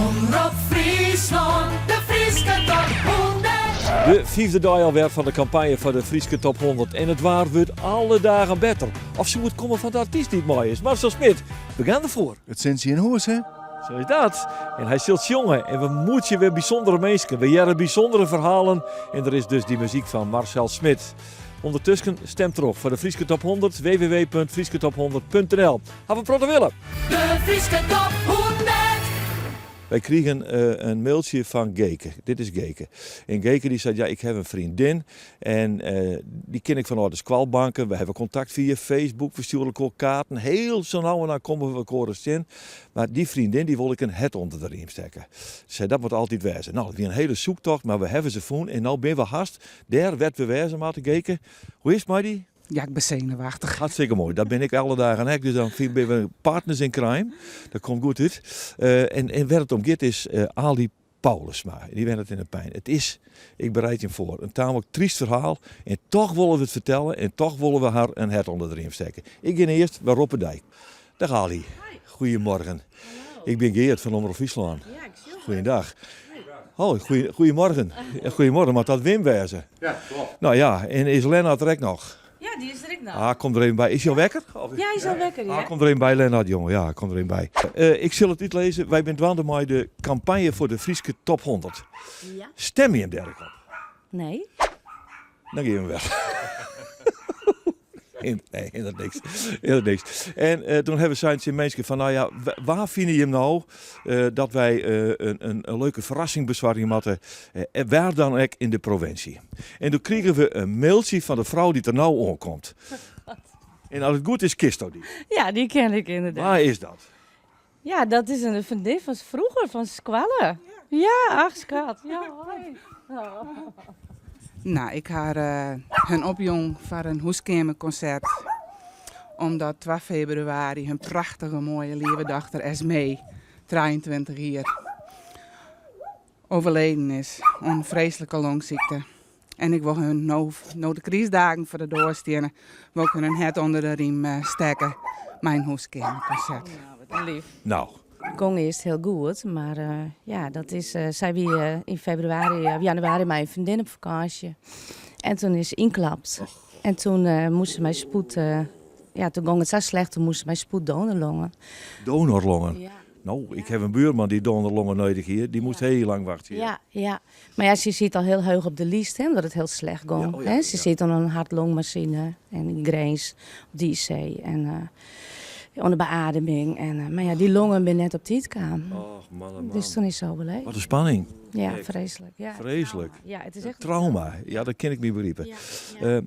Omrop Fryslân, de Fryske Top 100. De fyfde dei alwer fan de kampanje foar de Fryske Top 100 en it waar wurdt alle dagen better. Of soe it komme fan de artyst dy't mei is, Marcel Smit? We gean derfoar. It sintsje yn hûs, hè? Zo is dat. En hy sil sjonge en we moetsje wer bysûndere minsken. We hearre bysûndere ferhalen en der is dus dy muzyk fan Marcel Smit. Undertusken stim troch foar de Fryske Top 100 www.frysketop100.nl. Haw in protte wille! De Fryske Top 100! Wy krigen in mailtsje fan Geke. Dit is Geke. En Geke dy seit, ja, ik haw in freondin en dy kin ik fanôf de skoalbanken. We hawwe kontakt fia Facebook, we stjoere elkoar kaarten. Hiel sa no en dan komme we elkoar ris tsjin. Mar dy freondin dy wol ik in hert ûnder de riem stekke. Se sei, dat moat altyd wêze. No, it wie in hiele soektocht, mar we hawwe se fûn en no binne we hast dêr wêr't we wêze moatte. Geke, hoe is it mei dy? Ja, ik bin senuwachtich. Hartstikke moai. Dat bin ik alle dagen ek. Dus dan binne we partners in crime. Dat komt goed út. En wêr't it om giet is Ali Paulusma. Dy wennet yn De Pein. It is, ik bereid jim foar, in tamelijk tryst ferhaal. En toch wolle we it fertelle en toch wolle we har in hert ûnder de riem stekke. Ik gean earst wer op 'e dei. Dag Ali. Goedemorgen. Ik bin Geart fan Omrop Fryslân. Goeiedag. Oh, goedemorgen. Goedemorgen, moat dat Wim wêze? Ja, klopt. No ja, en is Lennart der ek noch? Ja, dy is der ek noch. Ah, kom der even by. Is hy al wekker? Ja, hy is al wekker, ja. Ah, kom der even by, Lennart, jonge. Ja, kom der even by. Ik sil it útlizze. Wy binne dwaande mei de kampanje foar de Fryske Top 100. Ja. Stim jim dêr ek op? Nee. Dan gean we wer. Nee, hindert niks. Hindert niks. En toen hawwe we sein tsjin minsken fan, no ja, wa fine jim no dat wy in leuke ferrassing besoargje moatte, wêr dan ek yn de provinsje. En doe krigen we in mailtsje fan de frou dy't der no oankomt. En as it goed is, kinsto dy. Ja, dy ken ik ynderdaad. Wa is dat? Ja, dat is in freondin fan froeger, fan skoalle. Ja, ach skat. Ja, hoi. No, ik ha hun opjûn foar in hûskeamerkonsert. Omdat twa febrewaarje hun prachtige moaie leave dochter Esmee, 23 jier, overleden is oan in freeslike longsykte. En ik wol hun no, no de krystdagen foar de doar steane, wol ik hun in hert ûnder de riem stekke mei in hûskeamerkonsert. Nou, wat lief. Nou. Gong earst hiel goed, mar ja, dat is, sy wie yn febrewaarje of januari mei in freondin op fakânsje en toen is se ynklapt. En toen moast se mei spoed, ja, toen gong it sa slecht, toen moast se mei spoed donorlongen. Donorlongen? Ja. No, ik haw in buorman dy't donorlongen nedich hie, dy moast hiel lang wachtsje. Ja, ja. Mar ja, sy siet al hiel heech op de list, hè, omdat it hiel slecht gong. Ja, oh ja, hè. Sy ja. siet oan in hart-longmasine en yn Grins op de IC en oan de beademing. En, mar ja, dy longen binne net op tiid kaam. Och, man, oh man. Dus toen is se overleden. Wat in spanning. Ja, freeslik. Ja, Freeslik. Ja, it is echt Trauma. Ja, dat kin ik my begripe. Ja, ja.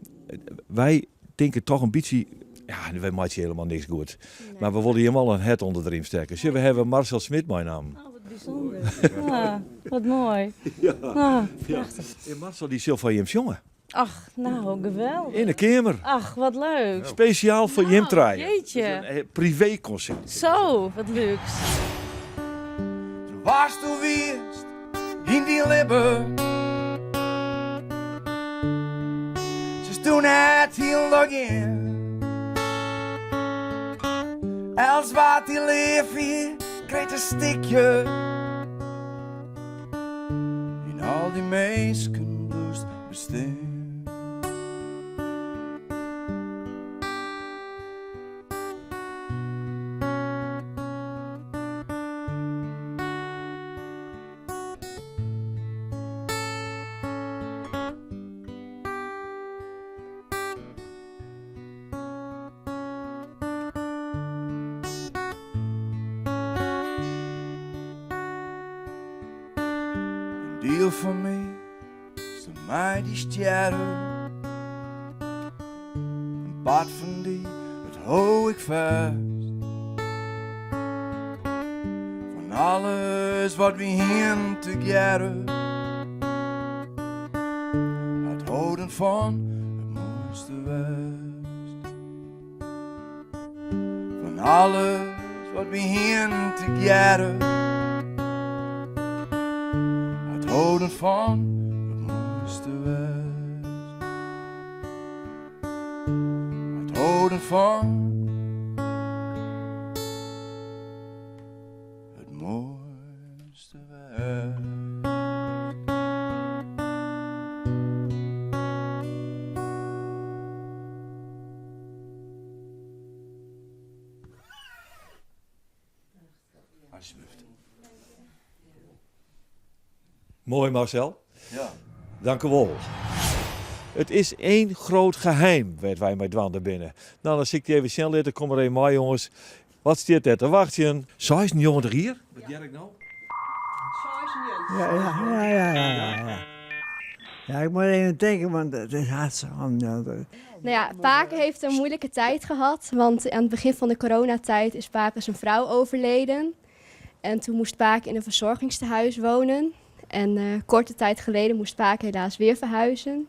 Wy tinke toch in bytsje, ja, wy meitsje hielendal niks goed. Mar we wolle jim wol in hert ûnder de riem stekke. Sjoch, we hawwe Marcel Smit meinaam. Oh, wat bysûnder. Ja, wat moai. Ja. Oh, prachtich. En Marcel dy sil foar jim sjonge. Ach, no, geweldich. Yn de keamer. Ach, wat leuk. Spesjaal foar jim trije. Jeetje. Dus in privékonsert. Zo, wat lúks. Watsto wiest yn dyn libben. Silsto net hielendal gean. Elts wat dy leaf wie, krijt in stikje. Yn al dy minsken bliuwst bestean. In diel fan my sil mei dy stjerre. In part fan dy, dat hou ik fêst. Fan alles wat wy hienen tegearre. Hat holden fan it moaiste west. Fan alles wat wy hienen tegearre. Hat holden fan it moaiste west. Hat holden fan it moaiste. Bêste west. Alsjeblieft. Mooi Marcel. Ja. Dank u wol. It is één groot geheim wêr't wy mei dwaande binne. No, dan sil ik dy even sjen litte. Kom mar even mei, jonges. Wat stiet dêr te wachtsjen? 96 jier? Wat hear ik no? Ja, ja, ja, ja, ja, ja. Ja, ik moet even denken, want het is hartstikke. Nou ja, Pake heeft een moeilijke tijd gehad. Want aan het begin van de coronatijd is Pake zijn vrouw overleden. En toen moest Pake in een verzorgingstehuis wonen. En eh, korte tijd geleden moest Pake helaas weer verhuizen.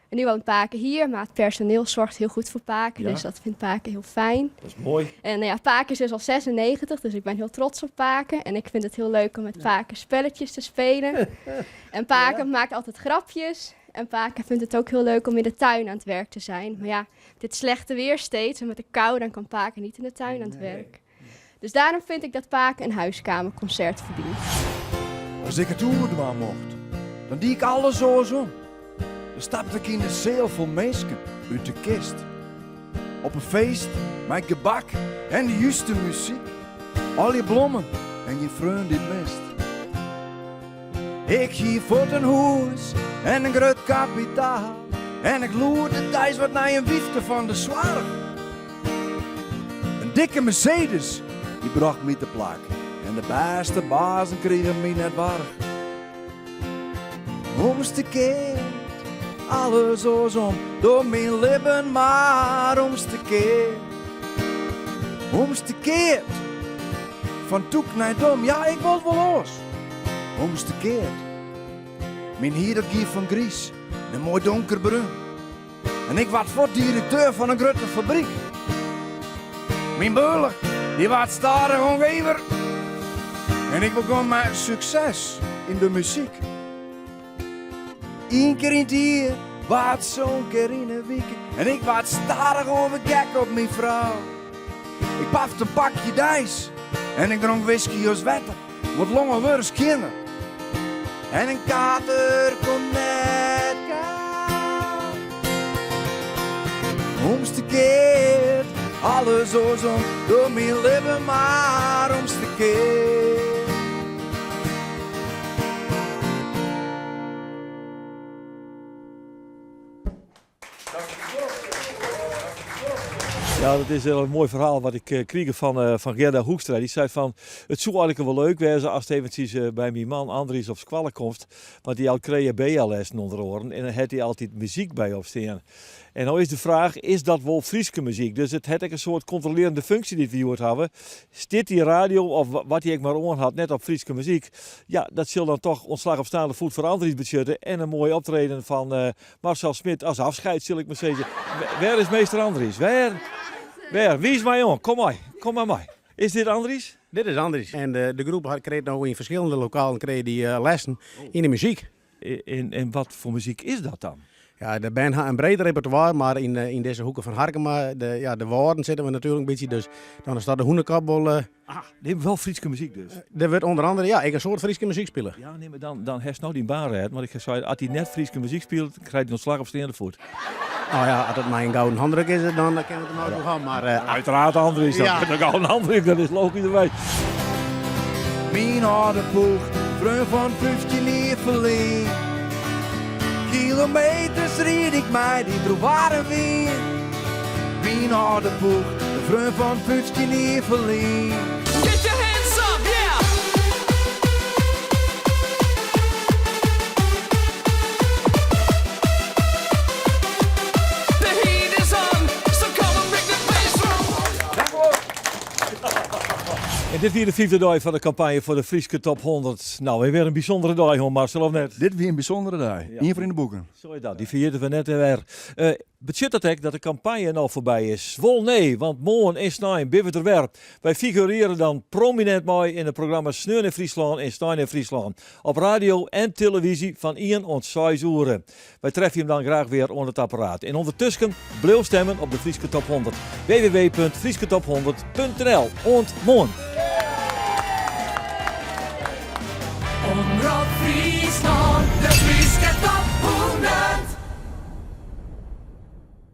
En nu woont Pake hier, maar het personeel zorgt heel goed voor Pake. Ja. Dus dat vindt Pake heel fijn. Dat is mooi. En nou ja, Pake is dus al 96, dus ik ben heel trots op Pake. En ik vind het heel leuk om met Pake spelletjes te spelen. En Pake maakt altijd grapjes. En Pake vindt het ook heel leuk om in de tuin aan het werk te zijn. Maar ja, dit slechte weer steeds en met de kou, dan kan Pake niet in de tuin aan het werk. Dus daarom vind ik dat Pake een huiskamerconcert verdient. As ik it oerdwaan mocht, dan die ik alles oars om. Dan stapte ik yn in seal fol minsken út de kist. Op in feest mei gebak en de juste muzyk. Al je blommen en gjin freon dy't mist. Ik hie fuort in hûs en in grut kapitaal. En ik loerde deis wat nei in wyfke fan de soarch. In dikke Mercedes, dy brocht my te plak. En de bêste bazen krigen my net warch. Omstekeard, alles oarsom, doch myn libben mar omstekeard. Omstekeard, fan tûk nei dom, ja ik wol it wol oars. Omstekeard, myn hier dat gie fan griis nei moai donkerbrún. En ik waard fuort direkteur fan in grutte fabryk. Myn beurlich, dy waard stadichoan gever. En ik begûn mei sukses yn de muzyk. Ien kear yn it jier waard sân kear yn 'e wike. En ik waard stadichoan wer gek op myn frou. Ik pafte in pakje deis en ik dronk whisky as wetter. Want longen wurde skjinner en in kater komt net gau. Omstekeard, alles oarsom, doch myn libben mar omstekeard. Ja, dat is in moai ferhaal wat ik krige fan, fan Gerda Hoekstra. Dy sei fan, it soe eigenlik wol leuk wêze ast eventsjes by myn man Andries op skoalle komst. Want dy jout Crea Bea lessen ûnder oaren en dan hat hy altyd muzyk by op stean. En no is de fraach, is dat wol Fryske muzyk? Dus it hat ek in soart kontrolearjende funksje dy't we hjoed hawwe. Stiet dy radio of wat hy ek mar oan hat net op Fryske muzyk? Ja, dat sil dan toch ontslag op staande voet foar Andries betsjutte en in moai optreden fan Marcel Smit as afscheid, sil ik mar sizze. Wêr is meester Andries? Wêr? Wêr? Wiis my oan. Kom mei. Kom mar mei. Is dit Andries? Dit is Andries. En de, de groep hat kreeg no yn ferskillende lokalen kreeg dy lessen yn de muzyk. En, en wat foar muzyk is dat dan? Ja, de band hat in breed repertoire, mar yn, yn dizze hoeke fan Harkema, de, ja, de Wâlden sitte we natuerlik in bytsje, dus dan is dat de Hûnekop wol. Ah, dy wol Fryske muzyk dus? Der wurdt ûnder andere ja, ek in soad Fryske muzyk spile. Ja, nee, mar dan, dan hast no dyn baan rêden, want ik ha sein, as hy net Fryske muzyk spilet, krijt hy ontslag op steande voet. Nou ja, as it mei in gouden handdruk is, dan kin it der no ha, mar... Uiteraard Andries, dat Ja. een gouden handdruk, dat is logischerwijs. Myn âlde ploech, freon fan 15 jier ferlyn. Kilometers ried ik mei dy troch waar en wyn. Myn âlde ploech, de freon fan 15 jier ferlyn. Get your hands up, yeah! The heat is on, so come and bring the bass drum. En dit wie de fyfde dei fan de kampanje foar de Fryske Top 100. No, wer in bysûndere dei, hoor Marcel, of net? Dit wie in bysûndere dei. Ja. Ien foar yn de boeken. Zo is dat, dy ferjitte we net wer. Betsjut dat ek dat de kampanje no foarby is? Wol nee, want moarn en snein binne we der wer. Wy figurearje dan prominint mei yn it programma Sneon yn Fryslân en Snein yn Fryslân. Op radio en televyzje fan ien oant seis oere. Wy treffe jim dan graach wer oan it apparaat. En ûndertusken bliuw stimmen op de Fryske Top 100. www.frysketop100.nl Oant moarn! Omrop Fryslân.